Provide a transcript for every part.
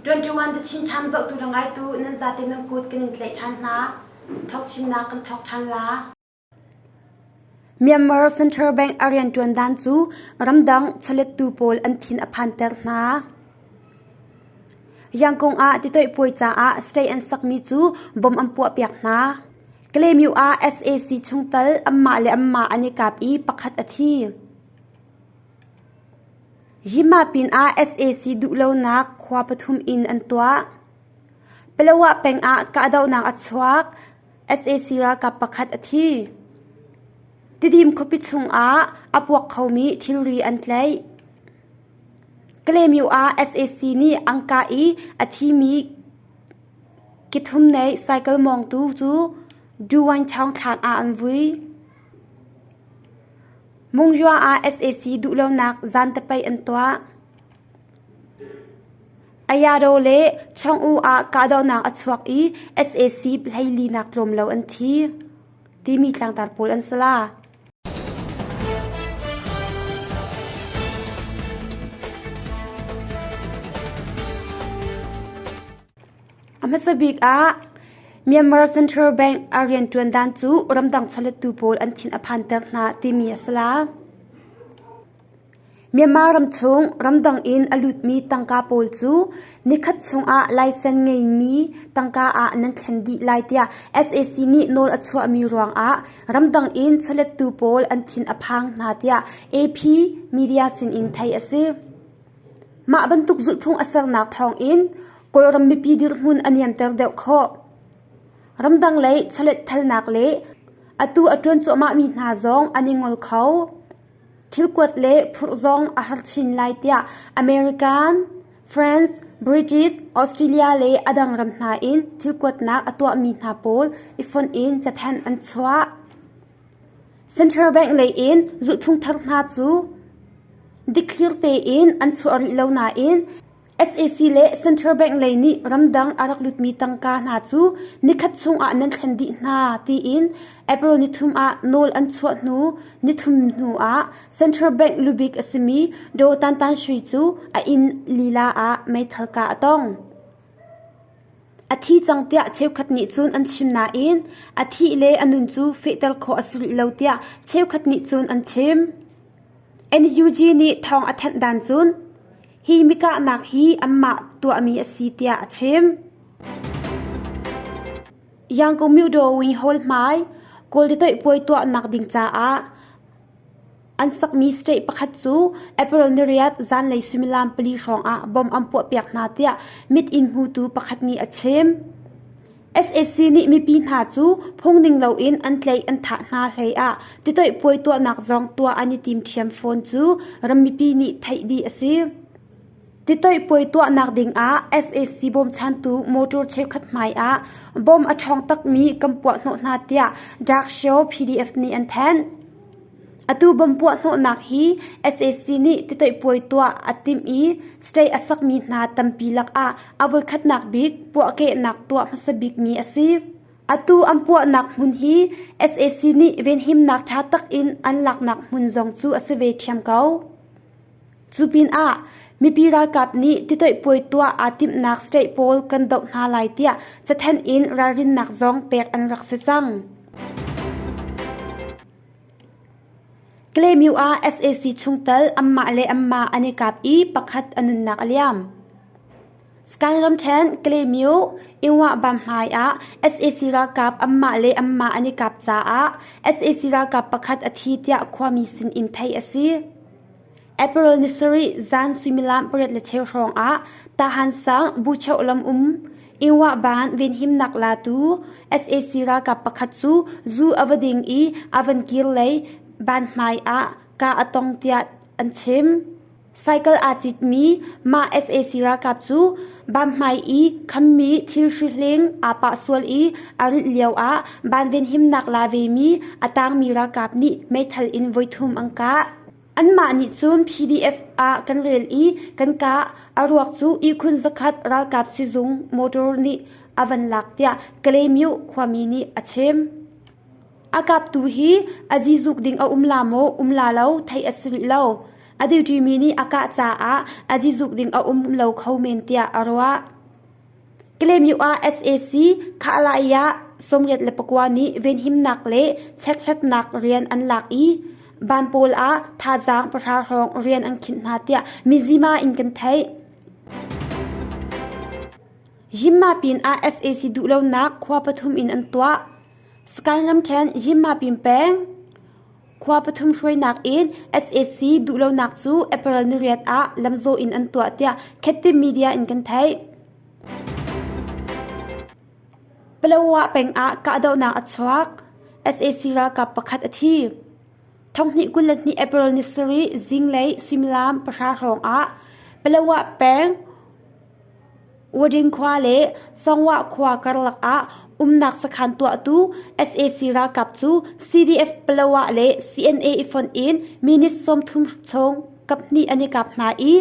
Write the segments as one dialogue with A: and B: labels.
A: 21 The Chin Times zohtu le ngaitu nan zate nan kut kan in tlaih ṭhan hna. Thawk chimnak kan thawk ṭhan la. Myanmar Central Bank a rianṭuan dan cu ramdang chawlettu pawl an thin a phanter hna. Yangon ah titoih puai caah state an sakmi cu bom an puahpiak hna. Kalaymyo ah sac chungtel anmah le anmah an i kap i pakhat a thi. Yima pinah sac duhlonak khua pathum in an tuah. Palawa peng ah kahdohnak a chuak. Sac ralkap pakhat a thi. Tidim khuapi chungah a puak khomi thilri an tlaih. Kalaymyo ah sac nih an kah i a thimi kithum nei cycle mawngtu cu Duwanchaung thlan ah an vui. Mungyua ah sac duhlonak zaantapaih an tuah. Ayadaw le Chong-u ah kahdohnak a chuak i sac 14 nak tlawm lo an thi, timi tlangtar pawl an si la. A hmasa bik ah Myanmar Central Bank a rianṭuan dan cu ramdang chawlettu pawl an thin a phanter hna timi a si la. Myanmar ramchung ramdang in a lutmi tangka pawl cu nikhat chungah laisen ngeimi tangka ah nan thlen dih lai tiah sac nih nawl a chuahmi ruangah ramdang in chawlettu pawl an thin a phang hna tiah AP media sinin theih a si. Mah bantuk zulhphung a sernak thawngin Kawlram mipi dirhmun a niamter deuh khawh. Ramdang lei chawletthalnak le atu a ṭuan cuahmahmi hna zong an i ngol kho. Thilkuat le phurh zong a har chin lai tiah American, France, British, Australia le a dang ram hna in thilkuatnak a tuahmi hna pawl i fonh in cathanh an chuah. Central Bank lei in zulhphung thar hna cu dikthlir tein an chuah rih lo nain sac le Central Bank lei nih ramdang a rak lutmi tangka hna cu nikhat chungah nan thlen dih hna tiin April nithum ah nawl an chuah hnu nithum hnu ah Central Bank lubik a simi Daw Tan Tan Sui cu a inn lila ah meithal kah a tong. A thi cang tiah cheukhat nih cun an chim nain a thih le a nun cu fehter khawh a si rih lo tiah cheukhat nih cun an chim. NUG nih thawng a thanh dan cun hi mikahnak hi anmah tuahmi a si tiah a chim. Yangon Myodaw Wing Hall hmai Kawl titoih puai tuahnak ding caah An sakmi state pakhat cu April niriat zanlei suimilam pali hrawngah bom an puahpiak hna tiah mit in hmutu pakhat nih a chim. Sac nih mipi hna cu phungning loin an tlaih an thah hna hlei ah titoih puai tuahnak zong tuah an i tim ṭhiam fawn cu ram mipi nih theih dih a si. Titoih puai tuahnak dingah sac bawmchantu motor cheukhat hmai ah bom a ṭhawng takmi kan puah hnawh hna tiah Dark Show PDF nih an thanh. Atu bomb puahhnawhnak hi sac nih titoih puai tuah a timh i state a sakmi hna tampi lakah a voikhatnak bik puahkehnak tuah hmasa bikmi a si. Atu an puahnak hmun hi sac nih venhimnak ṭha tak in an laknak hmun zong cu a si ve ṭhiam ko. Cu pinah mipi ralkap nih titoih puai tuah aa timhnak state pawl kan doh hna lai tiah cathanh in ralrinnak zong pek an rak si cang. Kalaymyo ah sac chungtel anmah le anmah an i kap i pakhat a nunnak a liam. Sky ramṭhen Kalaymyo Inwah hmai ah sac ralkap anmah le anmah an i kap caah sac ralkap pakhat a thi tiah khuami sin in theih a si. April ni sarih zan suimilam 8:15 hrawng ah Tahan sang Buchoh lam um Inwah ban venhimnak latu sac ralkap pakhat cu zu a va ding i a van kir lei ban hmai ah kah a tong tiah an chim. Cycle aa citmi mah sac ralkap cu ban hmai i khammi thil hrihling aa pah sual i a rilh lio ah ban venhimnak la vemi a tangmi ralkap nih meithal in voithum an kah. Anmah nih cun PDF ah kan rel i kan kah. A ruak cu ihkhun zakhat ralkap sizung motor nih a van lak tiah Kalaymyo khuami nih a chim. A kaptu hi a zizuk ding a um la maw um la lo theih a si rih lo. A duty mi nih a kah caah a zizuk ding a um lo kho men tiah a ruah. Kalaymyo ah sac Khah-lah-yah 89 nih venhimnak le chekhlatnak rian an lak i van pawl ah thazaang pahra hrawng rian an khinh hna tiah Mizzima in kan theih. Yinma pin ah sac duhlonak khua pathum in an tuah. Sagaing ramṭhen Yinma pin peng khua pathum hruainak in sac duhlonak cu April niriat ah lamzawh in an tuah tiah Khettim media in kan theih. Palawa peng ah kahdohnak a chuak. Sac ralkap pakhat a thi. Thonghnih 22 April ni sarih zinglei suimilam pahra hrawng ah Palawa peng Wading khua le Songwah khua karlak ah umnak sakhan tuahtu sac ralkap cu CDF Palawa le CNA i fonh in minute 30 chung kaphnih an i kap hna i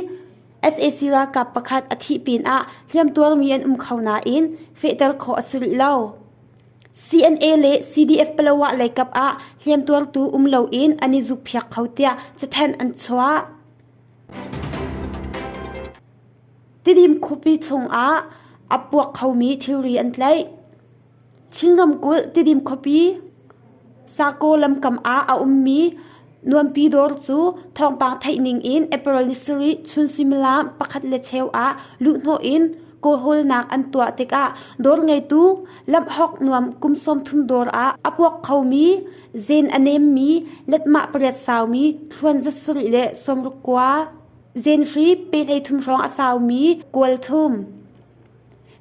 A: sac ralkap pakhat a thih pinah hliamtuarmi an um kho nain fehter khawh a si rih lo. CNA le CDF Palawa leikap ah hliamtuartu um loin an i zukphiak kho tiah cathanh an chuah. Tidim khuapi chungah a puak khomi thilri an tlaih. Chin ramkulh Tidim khuapi Sakaw lamkam ah a ummi Nuampi dawr cu thawngpang theih ning in April ni sarih chun suimilam pakhat le cheu ah luhhnawh in kawlhawlnak an tuah tikah dawr ngeitu lamhawk nuam kum 30 dawr ah a puak khomi zen a nemmi letmah pariat saumi thluan za sarih le sawmruk kua zenhri pe 33 hrawng a saumi kual thum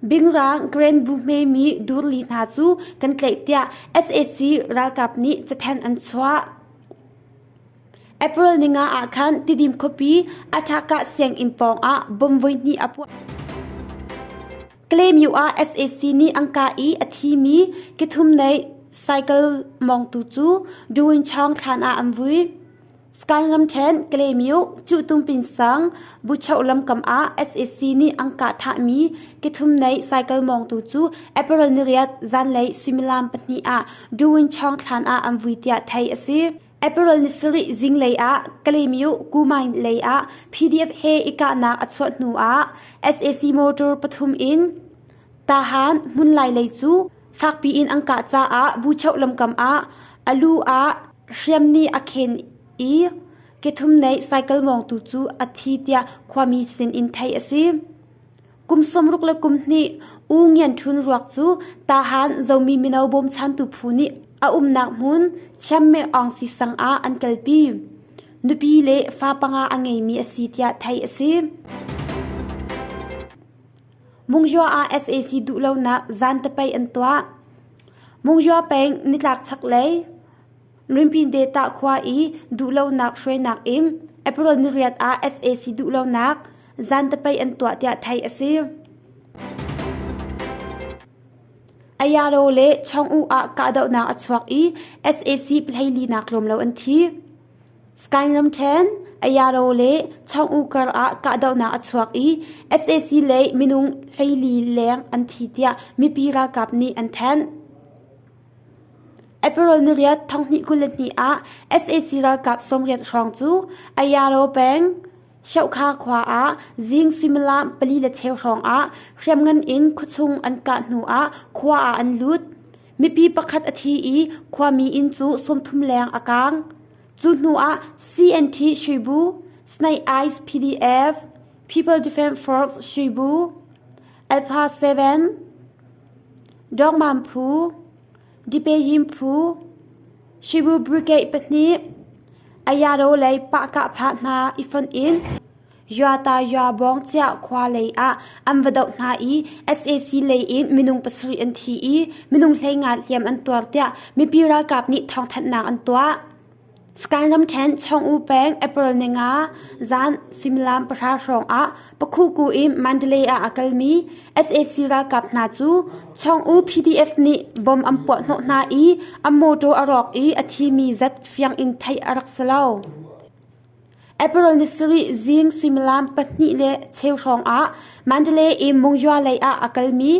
A: Bingrang Grand bu hmemi durli hna cu kan tlaih tiah sac ralkap nih cathanh an chuah. April ninga ah khan Tidim khuapi Athakah sianginn pawng ah bom voihnih a puah. Kalaymyo ah sac nih an kah i a thimi kithum nei cycle mawngtu cu Duwinchawng thlan ah an vui. Sagaing ramṭhen Kalaymyo Cuhtumpin sang Buchoh lamkam ah sac nih an kah thahmi kithum nei cycle mawngtu cu April niriat zanlei suimilam pahnih ah Duwinchawng thlan ah an vui tiah theih a si. April ni sarih zinglei ah Kalaymyo Kumain lei ah PDF he i kahnak a chuah hnu ah sac motor pathum in Tahan hmunlai lei cu fakpi in an kah caah Buchoh lamkam ah a lu ah hriam nih a khen i kethum nei cycle mawngtu cu a thi tiah khuami sinin theih a si. Kum sawmruk le kum hnih U Ngian Htun ruak cu Tahan Zomi mino bawmchantu phu nih a umnak hmun Chiamme Aung Sisang ah an kalpi. Nupi le fa panga a ngeimi a si tiah theih a si. Mungyua ah sac duhlonak zan tapei an tuah. Mungyua peng nitlak chaklei Rinpin Data khua i duhlonak hruainak in April niriat ah sac duhlonak zan tapei an tuah tiah theih a si. Ayalo le Chong-u ah kahdohnak a chuak i sac pahleili nak tlawm lo an thi. Sagaing ramṭhen, Ayaro le Chaung-U kar ah kahdohnak a chuak i sac lei minung 14 leng an thi tiah mipi ralkap nih an thanh. April niriat 2022 ah sac ralkap 80 hrawng cu Ayaro peng Shohkha khua ah zing suimilam pali le cheu hrawng ah hriamngan in khuachung an kah hnu ah khua ah an lut. Mipi pakhat a thi i khuami inn cu 30 leng a kaang. Cu hnu ah CNT Shuibu, Snake Eyes PDF, People Defense Force Shuibu, Alpha 7, Dongmam Phu, Dipeyim Phu, Shibu Brigade pahnih, Ayado lei Pahkahphah hna i fonh in Yata Ywa Bawngciah khua lei ah an va doh hna i sac lei in minung pasarih an thi i minung 15 hliam an tuar tiah mipi ralkap nih thawngthanhnak an tuah. Sagaing ramṭhen Chong-U peng April ninga zan suimilam pahra hrawng ah Pakhuku in Mandalay ah a kalmi sac ralkap hna cu Chong-U PDF nih bom an puah hnawh hna i an mawṭaw a rawk i a thimi zat fiang in theih a rak si lo. April ni sarih zing suimilam pahnih le cheu hrawng ah Mandalay i Monywa lei ah a kalmi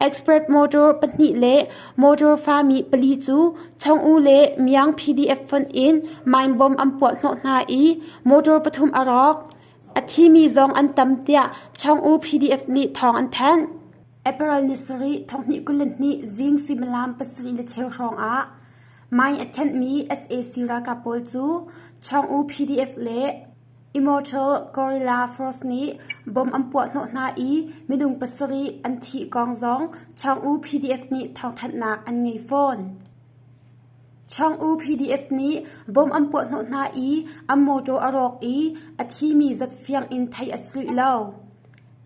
A: Expert motor pahnih le motor fami pali cu Chong-u le Myang PDF fonh in mine bomb an puah hnawh hna i motor pathum a rawk. A thimi zong an tam tiah Chong-u PDF nih thawng an thanh. April ni sarih thonghnih 22 zing suimilam pasarih le cheu hrawng ah mine a thenhmi sac ralkap pawl cu Chong-u PDF le Immortal Guerrilla Force nih bomb an puah hnawh hna i minung pasarih an thih kong zong Chong-u PDF nih thawngthanhnak an ngei fawn. Chong-u PDF nih bomb an puah hnawh hna i an mawṭaw a rawk i a thimi zat fiang in theih a si rih lo.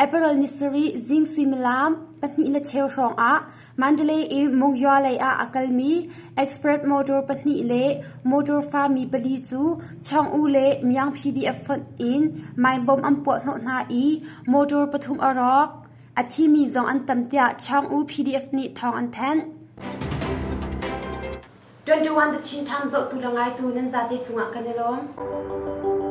A: April ni sarih zing suimilam pahnih le cheu hrawng ah Mandalay i Monywa lei ah a kalmi Express motor pahnih le motor fami pali cu Chong-u le Myang PDF fonh in mine bomb an puah hnawh hna i motor pathum a rawk. A thimi zong an tam tiah Chong-u PDF nih thawng an thanh. 21 The Chin Times zohtu le ngaitu nan zate cungah kan i lawm.